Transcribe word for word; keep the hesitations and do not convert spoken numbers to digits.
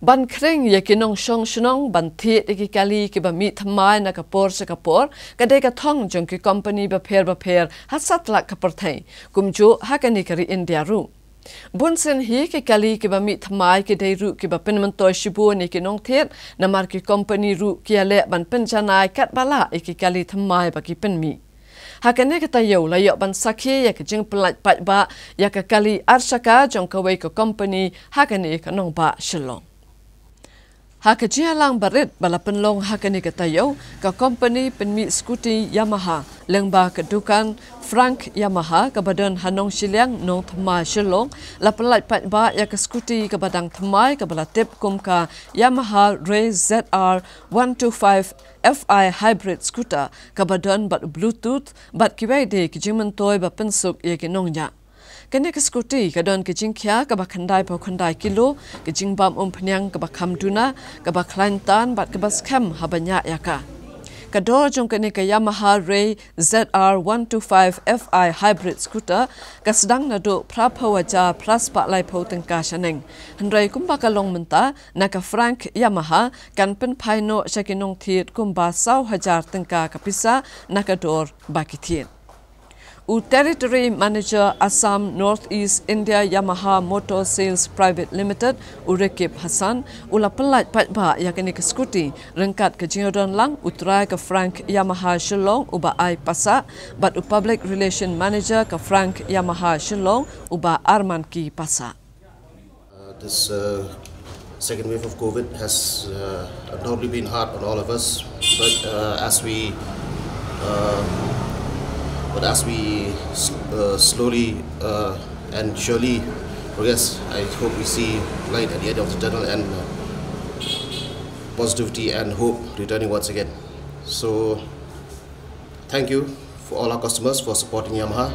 Ban khring ïa ki nongshong shnong ban thied ïa ki kali kiba mih thymmai na ka por sha ka por, ka dei ka thong jong ki kompani bapher bapher ha satlak ka pyrthei, kumjuh ha kane ka ri India ruh. Bunsien hi ki kali kiba mih thymmai ki dei ruh kiba pynmyntoi shibun ïa ki nongthied, namar ki kompani ruh ki ïaleh ban pynjanai katba lah ïa ki kali thymmai ba ki pynmih. Ha kane ka taïew la ïoh ban sakhi ïa ka jingpyllait paidbah ïa ka kali arshaka jong kawei ka kompani ha kane ka nongbah Shillong. Ha ka jingïalang barit ba la pynlong ha kane ka taïew, ka kompani pynmih skuti Yamaha lyngba ka dukan Frank Yamaha kaba don ha Nongshiliang, Nongthymmai, Shillong, la pyllait paidbah ïa ka skuti kaba dang thymmai kaba la tip kum ka Yamaha Ray Z R one two five F I Hybrid Scooter kaba don bad u Bluetooth bad kiwei de ki jingmyntoi ba pynsuk ïa ki nongñiah. Kane ka skuti ka don ka jingkhia kaba khyndai phew khyndai kilo, ka jingbam umphniang kaba kham duna, kaba khlaiñ tan bad kaba skhem haba ñiah ïa ka. Ka dor jong kane ka Yamaha Ray Z R one two five F I Hybrid Scooter ka sdang naduh phra phew hajar phra spah lai phew tyngka shaneng. Hynrei kumba ka long mynta, na ka Frank Yamaha kan pynphai noh sha ki nongthied kumba saw hajar tyngka ka pisa na ka dor ba ki thied. U Territory Manager Assam North East India Yamaha Motor Sales Private Limited, u Rekib Hassan, u la pyllait paidbah ïa kane ka skuti ryngkat ka jingdon lang u trai ka Frank Yamaha Shillong, u Bah Ai Passah, bad u Public Relation Manager ka Frank Yamaha Shillong, u Bah Arman K Passah. Uh, this uh, second wave of COVID has uh, undoubtedly been hard on all of us. But uh, as we, uh, but as we s- uh, slowly uh, and surely progress, I hope we see light at the end of the tunnel and uh, positivity and hope returning once again. So, thank you for all our customers for supporting Yamaha.